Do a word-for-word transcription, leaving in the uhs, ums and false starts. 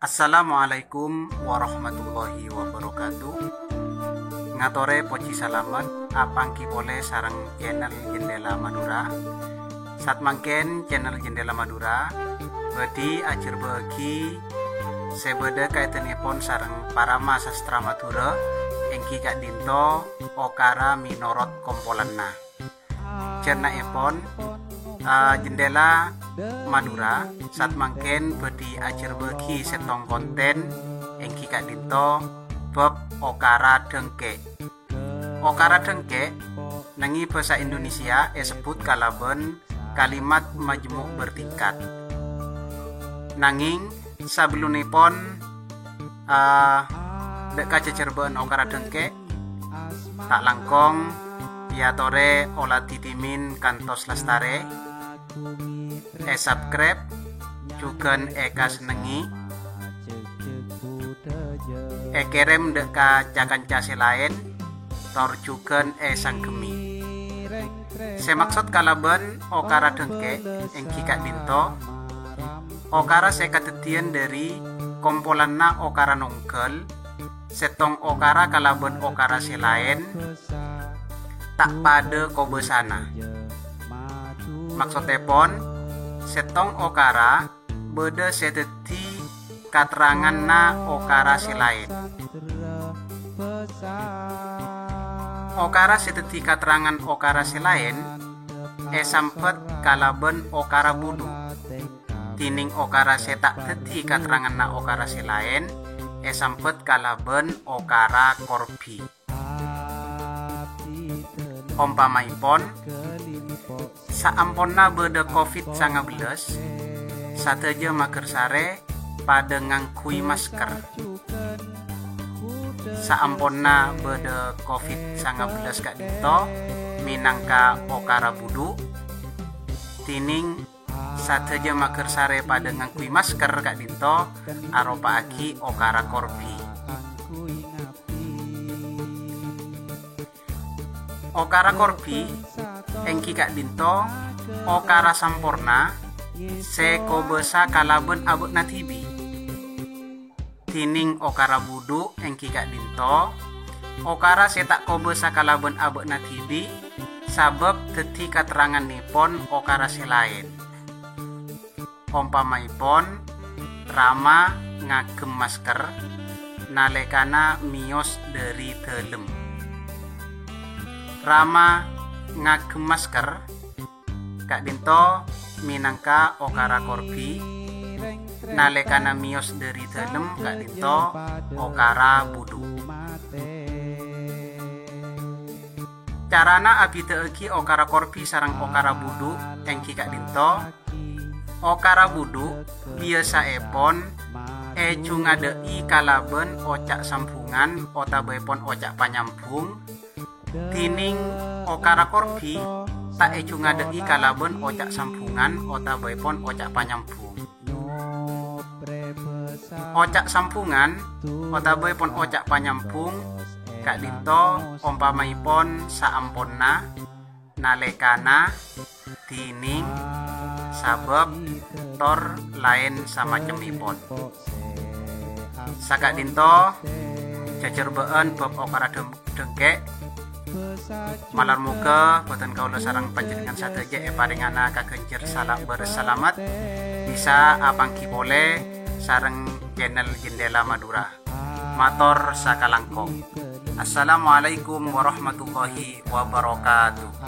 Assalamualaikum warahmatullahi wabarakatuh. Ngatorè pojhi salamet apangghi polè sareng channel Jendela Madura. Satmangkèn channel Jendela Madura bhâdhi ajhârbâ'âghi sè bâdâ kaètannèpon sareng parama sastra Madhurâ, èngghi ka'dinto okara mènorot kompolanna. Jhârna'èpon, eh, Jendela Madura satmangkèn bhâdhi ajhârbâ'âghi sèttong kontèn, èngghi ka'dinto bab okara dhângkè'. Okara dhângkè', nèng è bhâsa Indonesia èsebbhut kalabân kalimat majemuk bertingkat. Nangèng, sabellunnèpon, eh, dâ' ka jhâjhârbâ'ân okara dhângkè', ta' langkong èyatorè ola dhidhimèn kantos lastarè, è-subscribe, jhughân èkasennengngè, èkèrèm dâ' ka ca-kanca sè laèn, tor jhughân èsangghemmè. Sè maksod kalabân okara dhângkè' èngghi ka'dinto, okara sè kadhâddhiyân dâri kompolanna okara nongghâl, sèttong okara kalabân okara sè laèn, ta' padâ kobâsana. Maksoddhèpon, sèttong okara bâdâ sè dhâddhi katerranganna okara sè laèn. Okara sè dhâddhi katerrangan okara sè laèn èsambhât kalabân okara budhu. Dhinèng okara sè ta' dhâddhi katerranganna okara sè laèn èsambhât kalabân okara korbi. Ompamaèpon, saamponna bâdâ covid sanga bellâs, sadhâjâ maghârsarè padâ ngangghuy masker. Saamponna bâdâ covid sanga bellâs ka'dinto mènangka okara budhu, dhinèng sadhâjâ maghârsarè padâ ngangghuy masker ka'dinto aropa'aghi okara korbi. Okara korbi èngghi ka'dinto okara samporna sè kobâsa kalabân abâ'na dhibi'. Dhinèng okara budhu èngghi ka'dinto okara sè ta' kobâsa kalabân abâ'na dhibi', sabâb dhâddhi katerrangannèpon okara sè laèn. Ompamaèpon, rama ngaghem masker nalèkana mèyos dâri dâlem. Rama ngaghem masker ka'dinto mènangka okara korbi, nalèkana mèyos dâri dâlem ka'dinto okara budhu. Carana abhidhâ'âghi okara korbi sareng okara budhu èngghi ka'dinto. Okara budhu biyasaèpon èjhungadhâ'i kalabân oca' sambhungan otabâèpon oca' panyambhung, dhinèng okara korbi ta' èjhungadhâ'i kalabân oca' sambhungan otabâèpon oca' panyambhung. Oca' sambhungan otabâèpon oca' panyambhung ka'dinto ompamaèpon saamponna, nalèkana, dhinèng, sabâb, tor laèn samacemmèpon. Saka'dinto, jhâjhârbâ'ân bab okara dhâm-, dhângkè'. Malar moghâ bhâdhân kaulâ sareng panjhennengngan sadhâjâ èparèngana kaghânjhâr sala bârâs salamet, bisa apangghi polè sareng channel Jendela Madura. Mator sakalangkong. Assalamualaikum warahmatullahi wabarakatuh.